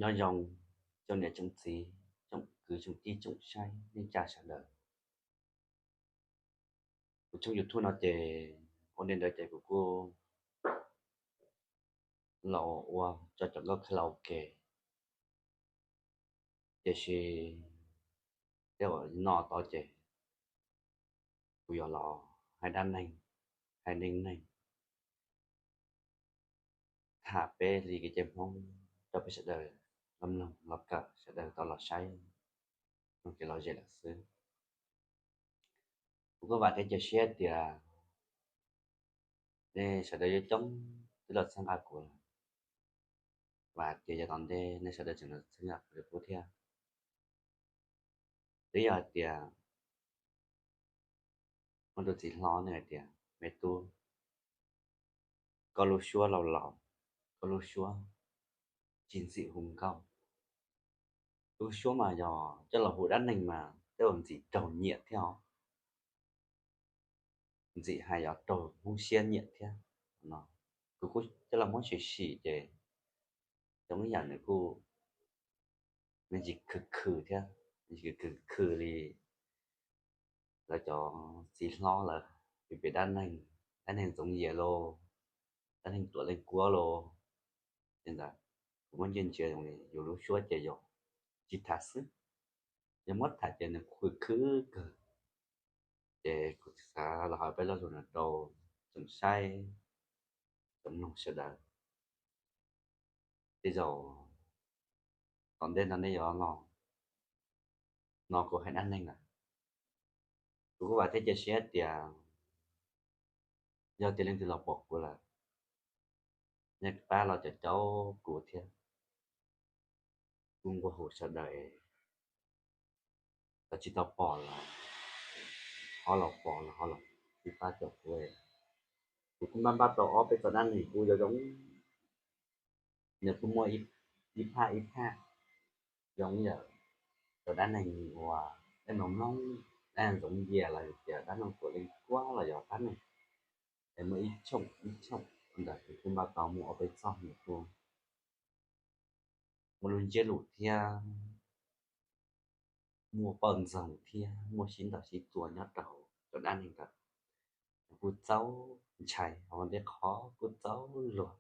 Nyob zoo tsoom niam tsoom txiv, tsoom kwv tsoom tij tsoom saib neej tsa sawv daws. Kuv tshooj YouTube no ces ua ntej ntawd ces kuv kuj los ua tso cov nkauj karaoke, tiam sis tej uas no tod ces kuv yuav los hais dab neeg, hais neej neeg, tham peb li kev cai Hmoob rau peb sawv daws los mloog los kawm, sawv daws tau los saib, mloog kev lom zem lawm xwb. Kuv kuj vam thiab cia siab tias nej sawv daws yuav coob twb los txhawb nqa kuv lawm, vam tias yav tom ntej nej sawv daws tseem los txhawb nqa kuv thiab. Twb yog hais tias muaj tus txiv hlob nws hais tias, me tub, koj lub suab laus laus, koj lub suab tsis ntxim hu nkauj. Lub suab mas yog coj los hu dab neeg mas tej zaum ntxim raug nyiam thiab os, ntxim hais yog raug Hmoob siab nyiam thiab no. Kuv kuj coj los muab sim sim ces zoo ib yam nws kuj, nws tsis khwv khwv thiab, nws tsis khwv khwv li lawv cov txiv hlob lawv piav dab neeg, dab neeg Ntxoov Yias los, dab neeg Tuam Leej Kuab los. Ces ntawd kuv muab ntsia ntsia zoo li yus lub suab ces yog tsis tham xwb, yog muab tham ces nws khwv khwv kawg. Ces kuv xav los hais peb lo lus no rau tsoom saib, tsoom mloog sawv daws. Tej zaum tom ntej no nej yuav los no kuv hais dab neeg lawm, kuv kuj vam thiab cia siab tias yog tias leej twg los pom kuv lawm, nej pab los caum caum kuv thiab, kuv nquag hu sawv daws es tsis tau pom los ho los pom los ho los pab caum kuv. Kuv kuj npaj npaj tau ob peb txoj dab neeg kuj zoo zoo, nws kuj muaj ib phaj ib phaj zoo yam cov dab neeg uas nej mloog mloog, dab neeg Ntxoov Yias los yog tias dab neeg Tuam Leej Kuab los yog dab neeg es muaj ib tshooj ib tshooj ntawd kuv kuj npaj tau muaj ob peb txoj nws kuj muaj lub ntsiab lus thiab muaj poj ntxoog thiab muaj sib ntaus sib tua nyob rau cov dab neeg ntawd. Kuj txaus ntshai, ua ntej qhov kuj txaus luag,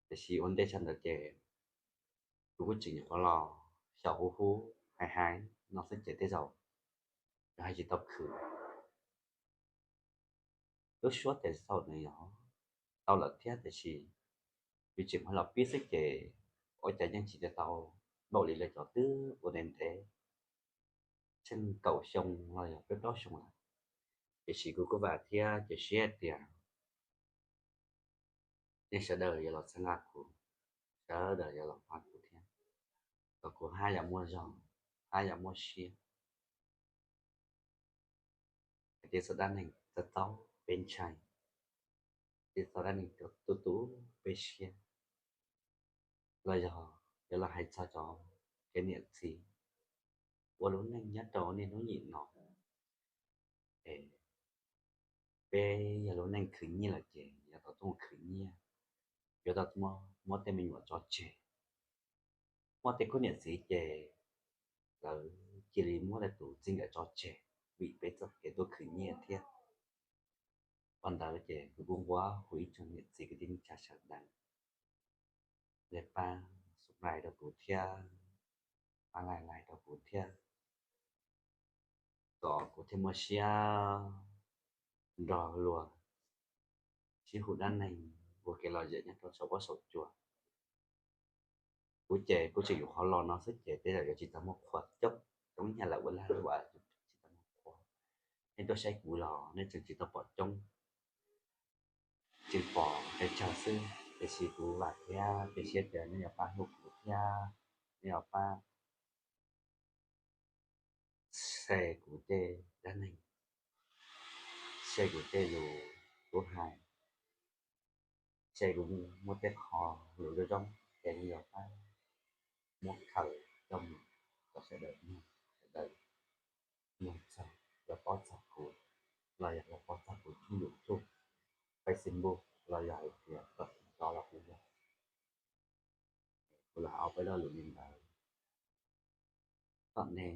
tiam sis ua ntej tshaj ntawd ces kuv kuj tseem nyuam qhuav los xyaum huv huv hais hais no xwb ces tej zaum yog hais tsis tau khwv. Lub suab ces txhaum nws yog tau lawm thiab tiam sis yus tseem ho los pib xwb ces ua cas yeej tsis tau npaum li lawv cov twb ua ntev ntev tsheej kaum xyoo los yog peb plaub xyoo lawm. Tiam sis kuv kuj vam thiab cia siab tias nej sawv daws yuav los txhawb nqa kuv, sawv daws yuav los pab kuv thiab, kom kuv haj yam muaj zog, haj yam muaj siab. Hais tias txoj dab neeg txaus txaus peb ntshai, hais tias txoj dab neeg tu tu peb siab, los yog yuav los hais txog cov kev niam txiv ua lub neej nyob rau niaj hnub nim no. Es peb yog lub neej khwv nyiaj lawm ces yuav tau tuaj khwv nyiaj, yuav tau muab tej me nyuam tso tseg. Muaj tej khub niam txiv ces lawv cia li muab lawv tus txij nkawm tso tseg vim peb txoj kev tuaj khwv nyiaj thiab. Qhov ntawd ces kuv kuj nquag hu ib tsoom niam txiv kwv tij neej tsa sawv daws, nej pab subscribe rau kuv thiab, pab like like rau kuv thiab, kom kuv thiaj muaj siab nrog luag sib hu dab neeg ua kev lom zem nyob rau saum huab saum cua. Kuv ces kuv tseem yuav qhov los no xwb ces tej zaum yuav tsis tau muaj qhua coob, coob nyaj lawv ua lag luam tsis tau muaj qhua. Nej tuaj saib kuv los nej tseem tsis tau pom coob, tseem pom qis tsawg xwb, tiam sis kuv vam thiab cia siab tias nej yuav pab hlub kuv thiab nej yuav pab share kuv tej dab neeg, share kuv tej lus kuv hais, share kuv muaj tej qho lus zoo zoo, ces nej yuav pab muab khaws coj mus kom sawv daws mloog, sawv daws mloog txog, los paub txog kuv, los yog los paub txog kuv tshooj YouTube, Facebook, los yog hais tias kom tso los kuv yog Kuv los hais ob peb lo lus li ntawd kom nej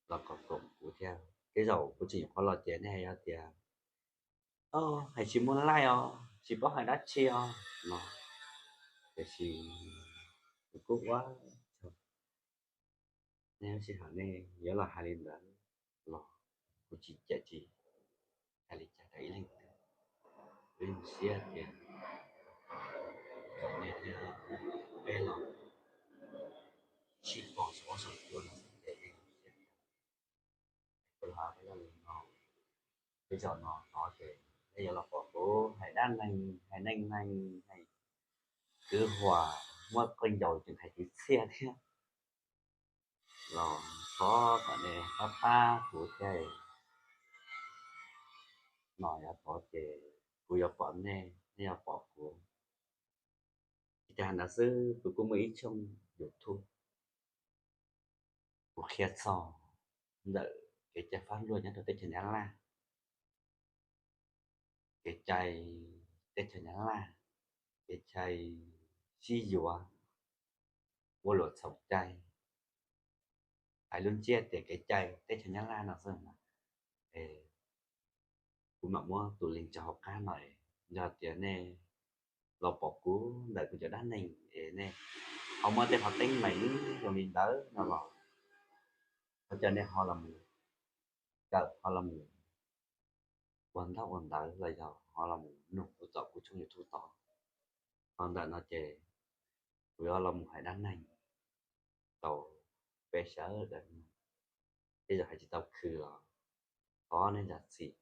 los koom kuv thiab. Tej zaum kuv tsis nyuam qhuav los ces nej hais tias, o, hais tsis muaj laij os, tsis paub hais dab tsi os no, tiam sis kuv kuj ua tsaug. Nej sij hawm nej yuav los hais li ntawd los kuv tsis cem tsis hais li cas rau ib leej twg. Kuv zoo siab tias nej thiab peb los sib pom saum huab saum cua no ces kuv los hais li no, tej zaum no tod ces nej yuav los pom kuv hais dab neeg, hais neej neeg, hais kwv huam, muab koj ncaus tseem hais kwv txhiaj thiab. Los thov kom nej pab pab kuv thiab no, yav tod ces kuv yuav pom nej, nej yuav pom kuv. Ib tag ntawd xwb kuv kuj muaj ib tshooj YouTube, kuv qhia txog ntawm kev cai fab luaj nyob rau teb chaws Nyab Laj, kev cai teb chaws Nyab Laj, kev cai sib yuav, ua luam txhaum cai, hais lub ntsiab tias kev cai teb chaws Nyab Laj no xwb. Kuv mam muab tus link tso hauv qab no, yog tias nej los pom kuv ntawm kuv cov dab neeg es nej ho muaj tej qhov teeb meem zoo li ntawd no los thov caw nej ho los mus kawm, ho los mus ua ntaub ua ntawv los yog ho los mus nug kuv tom kuv tshooj YouTube tod. Ho ntawm no ces kuv yuav los mus hais dab neeg rau peb sawv daws, tej zaum hais tsis tau khw los thov nej zam txim